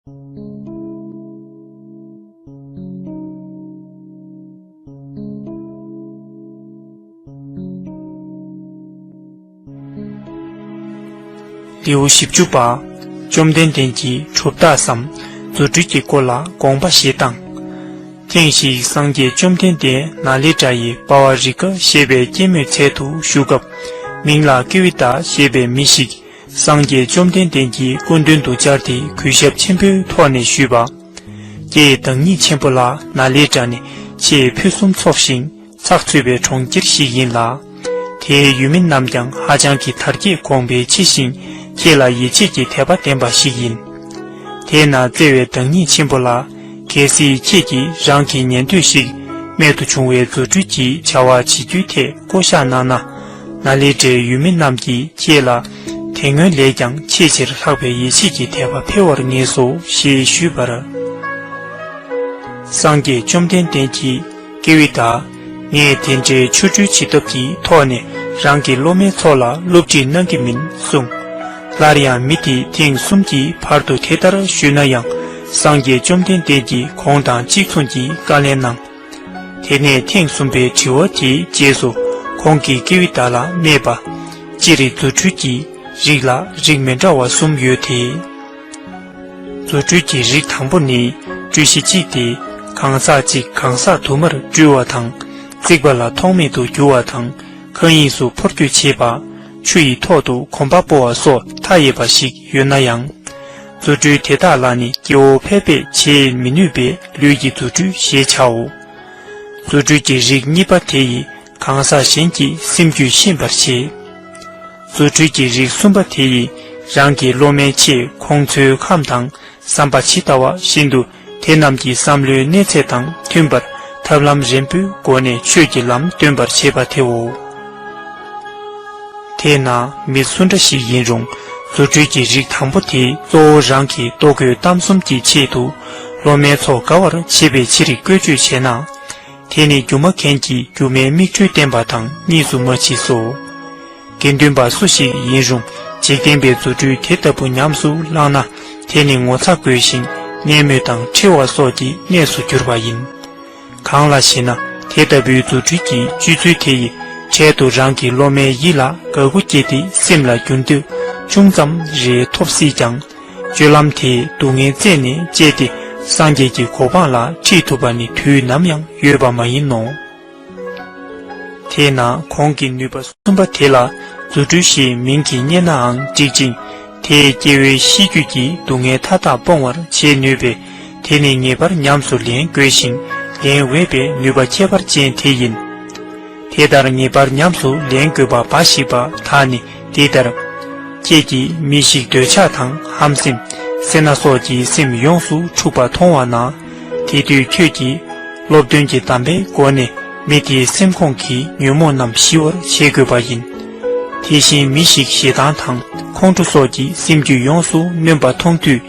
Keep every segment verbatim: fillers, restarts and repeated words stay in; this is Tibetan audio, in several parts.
ལེའུ་བཞི་བཅུ་པ། བཅོམ་ལྡན་འདས་ཀྱིས་གྲུབ་རྟགས་སམ་རྫུ་འཕྲུལ་གྱི་སྐོར་ལ་དགོངས་པ་བཞེས་སྟངས། ཐེངས་ཤིག་སངས་རྒྱས་བཅོམ་ལྡན་འདས་ནཱ་ལེནྡྲ་ཡི་པ་བ་རི་ཀ་ཞེས་པའི་སྐྱེད་མོས་ཚལ་དུ་བཞུགས་སྐབས། མིང་ལ་ཀེ་ཝི་ཏ་ཞེས་པའི་མི་ཞིག་སངས་རྒྱས་བཅོམ་ལྡན་འདས་ཀྱི་སྐུ་མདུན་དུ་བཅར་ཏེ་གུས་ཞབས་ཆེན་པོའི་ཐོག་ནས་ཞུས་པ། ཀྱེ་བདག་ཉིད་ཆེན་པོ་ལགས། ནཱ་ལེནྡྲ་ནི་ཆེས་ཕུན་སུམ་ཚོགས་ཤིང་ཚགས་ཚུད་པའི་གྲོང་ཁྱེར་ཞིག་ཡིན་ལ། དེའི་ཡུལ་མི་རྣམས་ཀྱང་ཧ་ཅང་གི་དར་རྒྱས་གོང་འཕེལ་ཆེ་ཞིང་ཁྱེད་ལ་ཡིད་ཆེས་ཀྱི་དད་པ་ལྡན་པ་ཞིག་ཡིན། དེས་ན་བརྩེ་བའི་བདག་ཉིད་ཆེན་པོ་ལགས། གལ་སྲིད་ཁྱེད་ཀྱིས་རང་གི་ཉན་ཐོས་ཤིག་རྨད་དུ་བྱུང་བའི་རྫུ་འཕྲུལ་གྱི་བྱ་བ་བྱེད་རྒྱུའི་ཐད་བསྐོ་བཞག་གནང་ན། ནཱ་ལེནྡྲའི་ཡུལ་མི་རྣམས་ཀྱིས་ཁྱེད་ལ་དེ་སྔོན་ལས་ཀྱང་ཆེས་ཆེར་ལྷག་པའི་ཡིད་ཆེས་ཀྱི་དད་པ་འཕེལ་བར་ངེས་སོ་ཞེས་ཞུས་པར། སངས་རྒྱས་བཅོམ་ལྡན་འདས་ཀྱིས་ཀེ་ཝི་ཏ། ངས་དེ་འདྲའི་ཆོ་འཕྲུལ་བྱེད་ཐབས་ཀྱི་ཐོག་ནས་རང་གི་སློབ་མའི་ཚོགས་ལ་སློབ་ཁྲིད་གནང་གི་མིན་གསུངས། སླར་ཡང་མི་དེས་ཐེངས་གསུམ་གྱི་བར་དུ་དེ་ལྟར་ཞུས་ན་ཡང་། སངས་རྒྱས་བཅོམ་ལྡན་འདས་ཀྱིས་གོང་དང་གཅིག་མཚུངས་ཀྱི་བཀའ་ལན་གནང་། དེ་ནས་ཐེངས་གསུམ་པའི་དྲི་བ་དེའི་རྗེས་སུ་ཁོང་གིས་ཀེ་ཝི་ཏ་ལ་སྨྲས་པ། སྤྱིར་རྫུ་འཕྲུལ་གྱི་རིགས་ལ་རིགས་མི་འདྲ་བ་གསུམ་ཡོད་དེ། རྫུ་འཕྲུལ་གྱི་རིགས་དང་པོ་ནི་སྤྲུལ་གཞི་གཅིག་སྟེ། གང་ཟག་གཅིག་གང་ཟག་དུ་མར་སྤྲུལ་བ་དང་། རྩིག་པ་ལ་ཐོགས་མེད་དུ་རྒྱུ་བ་དང་། མཁའ་དབྱིངས་སུ་འཕུར་སྐྱོད་བྱེད་པ། ཆུ་ཡི་ཐོག་ཏུ་གོམ་པ་སྤོ་བ་སོགས་མཐའ་ཡས་པ་ཞིག་ཡོད་ན་ཡང་། རྫུ་འཕྲུལ་དེ་དག་ལ་ནི་སྐྱེ་བོ་ཕལ་པས་བྱེད་མི་ནུས་པས་ལུས་ཀྱི་རྫུ་འཕྲུལ་ཞེས་བྱའོ། རྫུ་འཕྲུལ་གྱི་རིགས་གཉིས་པ་དེ་ཡིས་གང་ཟག་གཞན་གྱི་སེམས་རྒྱུད་ཤེས་པར་བྱེད། རྫུ་འཕྲུལ་གྱི་རིགས་གསུམ་པ་དེ་ཡིས་རང་གི་སློབ་མའི་ཆེད་ཁོང་ཚོའི་ཁམས་དང་བསམ་པ་ཇི་ལྟ་བ་བཞིན་དུ་དེ་རྣམས་ཀྱི་བསམ་བློའི་གནས་ཚད་དང་མཐུན་པར་ཐབས་ལམ་རན་པོའི་སྒོ་ནས་ཆོས་ཀྱི་ལམ་སྟོན་པར་བྱེད་པ་དེའོ། དེས་ན་མི་སུ་འདྲ་ཞིག་ཡིན་རུང་རྫུ་འཕྲུལ་གྱི་རིགས་དང་པོ་དེ་གཙོ་བོ་རང་གི་ལྟོ་གོས་གཏམ་གསུམ་གྱི་ཆེད་དུ་སློབ་མའི་ཚོགས་དགའ་བར་བྱེད་པའི་ཕྱིར་བཀོལ་སྤྱོད་བྱས་ན། དེ་ནི་སྒྱུ་མ་མཁན་གྱིས་སྒྱུ་མའི་མིག་འཕྲུལ་བསྟན་པ་དང་གཉིས་སུ་མ་མཆིས་སོ། དགེ་འདུན་པ་སུ་ཞིག་ཡིན་རུང་འཇིག་རྟེན་པའི་རྫུ་འཕྲུལ་དེ་ལྟ་བུ་ཉམས་སུ་བླངས་ན། དེ་ནི་ངོ་ཚ་དགོས་ཤིང་གནས་མོས་དང་འཁྲིལ་བ་སོགས་ཀྱི་གནས་སུ་གྱུར་པ་ཡིན། གང་ལ་ཞེ་ན། དེ་ལྟ་བུའི་རྫུ་འཕྲུལ་གྱི་སྤྱོད་ཚུལ་དེ་ཡིས་འཕྲལ་དུ་རང་གི་སློབ་མའི་ཡིད་ལ་དགའ་མགུ་སྐྱེས་ཏེ་སེམས་ལ་འགྱུར་འདོད་ཅུང་ཙམ་རེ་ཐོབ་སྲིད་ཀྱང་། སྤྱོད་ལམ་དེས་སྡུག་བསྔལ་རྩད་ནས་བཅད་དེ་སངས་རྒྱས་ཀྱི་གོ་འཕང་ལ་ཁྲིད་ཐུབ་པ་ནི་དུས་ནམ་ཡང་ཡོད་པ་མ་ཡིན་ནོ། དེས་ན་གོང་གི་ནུས་པ་གསུམ་པ་དེ་ལ་རྫུ་འཕྲུལ་ཞེས་མིང་གིས་བསྙད་ནའང་འགྲིག་ཅིང་། དེས་སྐྱེ་བོའི་ཤེས་རྒྱུད་ཀྱི་སྡུག་བསྔལ་མཐའ་དག་སྤོང་བར་བྱེད་ནུས་པས། དེ་ནི་ངེས་པར་ཉམས་སུ་ལེན་དགོས་ཤིང་ལེན་འོས་པའི་ནུས་པ་ཁྱད་པར་ཅན་དེ་ཡིན། དེ་ལྟར་ངེས་པར་ཉམས་སུ་ལེན་དགོས་པ་འབའ་ཞིག་པ་དག་ནི་འདི་ལྟར། ཁྱེད་ཀྱིས་མི་ཞིག་འདོད་ཆགས་དང་ཧམ་སེམས། སེར་སྣ་སོགས་ཀྱི་སེམས་ཡོངས་སུ་འཁྲུགས་པ་མཐོང་བ་ན། དེ་དུས་ཁྱོད་ཀྱིས་སློབ་སྟོན་གྱི་གདམས་པའི་སྒོ་ནས་མི་དེའི་སེམས་ཁོང་གི་ཉོན་མོངས་རྣམས་ཞི་བར་བྱེད་དགོས་པ་ཡིན། དེ་བཞིན་མི་ཞིག་ཞེ་སྡང་དང་ཁོང་ཁྲོ་སོགས་ཀྱིས་སེམས་རྒྱུད་ཡོངས་སུ་ནོན་པ་མཐོང་དུས།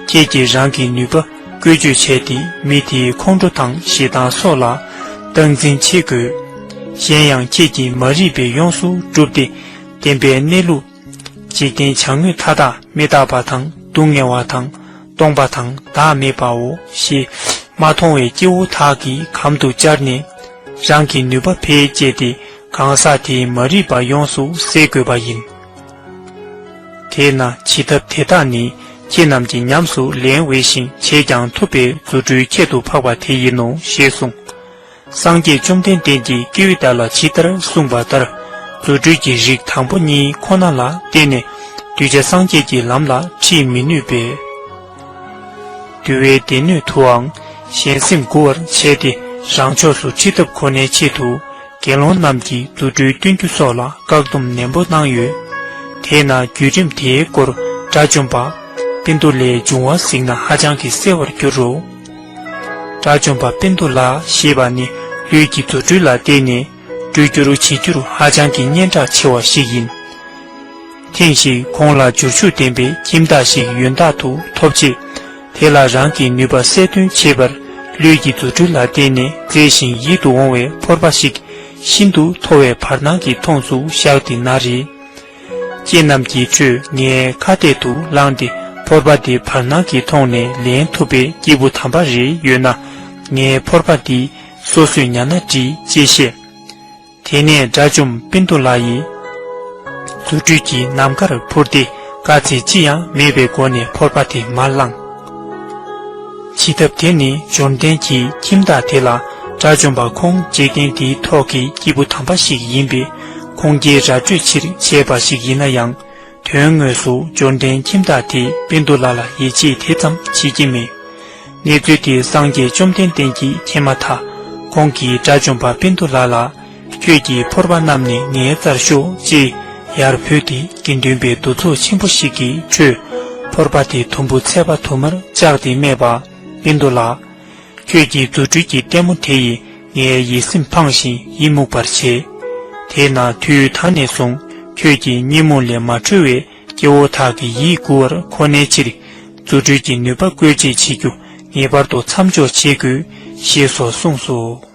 ཁྱེད་ཀྱིས་རང་གི་ནུས་པ་བཀོལ་སྤྱོད་བྱས་ཏེ་མི་དེའི་ཁོང་ཁྲོ་དང་ཞེ་སྡང་སོགས་ལ་སྟངས་འཛིན་བྱེད་དགོས། གཞན་ཡང་ཁྱེད་ཀྱིས་མ་རིག་པའི་ཡོངས་སུ་བསྒྲུབས་ཏེ་བདེན་པའི་གནས་ལུགས། འཇིག་རྟེན་བྱ་དངོས་མཐའ་དག་མི་རྟག་པ་དང་སྡུག་བསྔལ་བ་དང་སྟོང་པ་དང་བདག་མེད་པའོ་ཞེས་མ་མཐོང་བའི་སྐྱེ་བོ་དག་གི་གམ་དུ་བཅར་ནས། རང་གི་ནུས་པ་འཕེལ་བྱས་ཏེ་གང་ཟག་དེའི་མ་རིག་པ་ཡོངས་སུ་སེལ་དགོས་པ་ཡིན། དེས་ན་བྱེད་ཐབས་དེ་དག་ནི་ཁྱེད་རྣམས་ཀྱིས་ཉམས་སུ་ལེན་འོས་ཤིང་བྱས་ཀྱང་ཐུབ་པའི་རྫུ་འཕྲུལ་ཁྱད་དུ་འཕགས་པ་དེ་ཡིན་ནོ་ཞེས་གསུངས། སངས་རྒྱས་བཅོམ་ལྡན་འདས་ཀྱིས་ཀེ་ཝི་ཏ་ལ་ཇི་ལྟར་གསུངས་པ་ལྟར། རྫུ་འཕྲུལ་གྱི་རིགས་དང་པོ་གཉིས་ཁོ་ན་ལ་བརྟེན་ནས་གདུལ་བྱ་སངས་རྒྱས་ཀྱི་ལམ་ལ་ཁྲིད་མི་ནུས་པས། འདུལ་བའི་སྡེ་སྣོད་དུའང་གཞན་སེམས་མགུ་བར་བྱས་ཏེ་རང་ཕྱོགས་སུ་ཁྲིད་ཐབས་ཁོ་ནའི་ཆེད་དུ་དགེ་སློང་རྣམས་ཀྱིས་རྫུ་འཕྲུལ་སྟོན་རྒྱུ་སོགས་ལ་བཀག་སྡོམ་ནན་པོ་གནང་ཡོད། དེས་ན་བརྒྱུད་རིམ་དེའི་སྐོར་དགྲ་བཅོམ་པ་པིན་ཏུ་ལའི་འབྱུང་བ་གཟིགས་ན་ཧ་ཅང་གི་གསལ་བར་འགྱུར་རོ། དགྲ་བཅོམ་པ་པིན་ཏུ་ལ་ཞེས་པ་ནི་ལུས་ཀྱི་རྫུ་འཕྲུལ་ལ་བརྟེན་ནས་སྤྲུལ་སྒྱུར་བྱེད་རྒྱུར་ཧ་ཅང་གི་སྙན་གྲགས་ཆེ་བ་ཞིག་ཡིན། ཐེངས་ཤིག་ཁོང་ལ་འབྱོར་ཕྱུག་ལྡན་པའི་ཁྱིམ་བདག་ཞིག་ཡོན་བདག་ཏུ་ཐོབ་རྗེས། དེ་ལ་རང་གི་ནུས་པ་གསལ་སྟོན་བྱེད་པར་ལུས་ཀྱི་རྫུ་འཕྲུལ་ལ་བརྟེན་ནས་མཛེས་ཤིང་ཡིད་དུ་འོང་བའི་ཕོར་པ་ཞིག་ཤིན་ཏུ་མཐོ་བའི་བར་སྣང་གི་མཐོངས་སུ་བཞག་སྟེ་ན་རེ། ཁྱེད་རྣམས་ཀྱི་ཁྲོད་ངའི་ཁ་གཏད་དུ་ལངས་ཏེ་ ཕོར་པ་དེ་བར་སྣང་གི་ཐོག་ནས་ལེན་ཐུབ་པའི་སྐྱེས་བུ་དམ་པ་རེ་ཡོད་ན། ངའི་ཕོར་པ་འདི་སོ་སོས་ཉར་ན་འགྲིག་ཅེས་བཤད། དེ་ནས་དགྲ་བཅོམ་པིན་ཏུ་ལ་ཡིས་རྫུ་འཕྲུལ་གྱིས་ནམ་མཁར་འཕུར་ཏེ། དཀའ་ཚེགས་ཅི་ཡང་མེད་པའི་སྒོ་ནས་ཕོར་པ་དེ་མར་བླངས། བྱེད་ཐབས་དེ་ནི་འབྱོར་ལྡན་གྱི་ཁྱིམ་བདག་དེ་ལ། དགྲ་བཅོམ་པ་ཁོང་འཇིག་རྟེན་འདིའི་ཐོག་གི་སྐྱེས་བུ་དམ་པ་ཞིག་ཡིན་པས། ཁོང་རྒྱལ་ར་སྤྲོད་ཕྱིར་བྱས་པ་ཞིག་ཡིན་ན་ཡང་། དོན་དངོས་སུ་འབྱོར་ལྡན་ཁྱིམ་བདག་དེས་པིན་ཏུ་ལ་ལ་ཡིད་ཆེས་དེ་ཙམ་བྱེད་ཀྱི་མེད། གནས་ཚུལ་དེ་སངས་རྒྱས་བཅོམ་ལྡན་འདས་ཀྱིས་མཁྱེན་མ་ཐག། ཁོང་གིས་དགྲ་བཅོམ་པ་པིན་ཏུ་ལ་ལ། ཁྱོད་ཀྱིས་ཕོར་པ་བསྣམས་ནས་ངའི་རྩར་ཤོག་ཅེས་ཡར་བོས་ཏེ། དགེ་འདུན་པའི་འདུ་ཚོགས་ཆེན་པོ་ཞིག་གི་ཁྲོད། ཕོར་པ་དེ་དུམ་བུ་ཚད་པ་དུ་མར་བཅག་སྟེ་སྨྲས་པ། པིན་ཏུ་ལ། ཁྱོད་ཀྱི་རྫུ་འཕྲུལ་གྱི་ལྟད་མོ་དེ་ཡིས་ངའི་ཡིད་སེམས་ཕངས་ཤིང་ཡིད་མུག་པར་བྱས། དེས་ན་དུས་ད་ནས་བཟུང་ཁྱོད་ཀྱིས་ཉིན་མོ་ལས་མ་གྲོལ་བའི་སྐྱེ་བོ་དག་གི་ཡིད་མགུ་བར་འཁོར་ནས་ཕྱིར། རྫུ་འཕྲུལ་གྱི་ནུས་པ་བཀོལ་སྤྱད་བྱེད་རྒྱུ་ངེས་པར་དུ་མཚམས་འཇོག་བྱེད་དགོས། ཞེས་སོགས་གསུངས་སོ།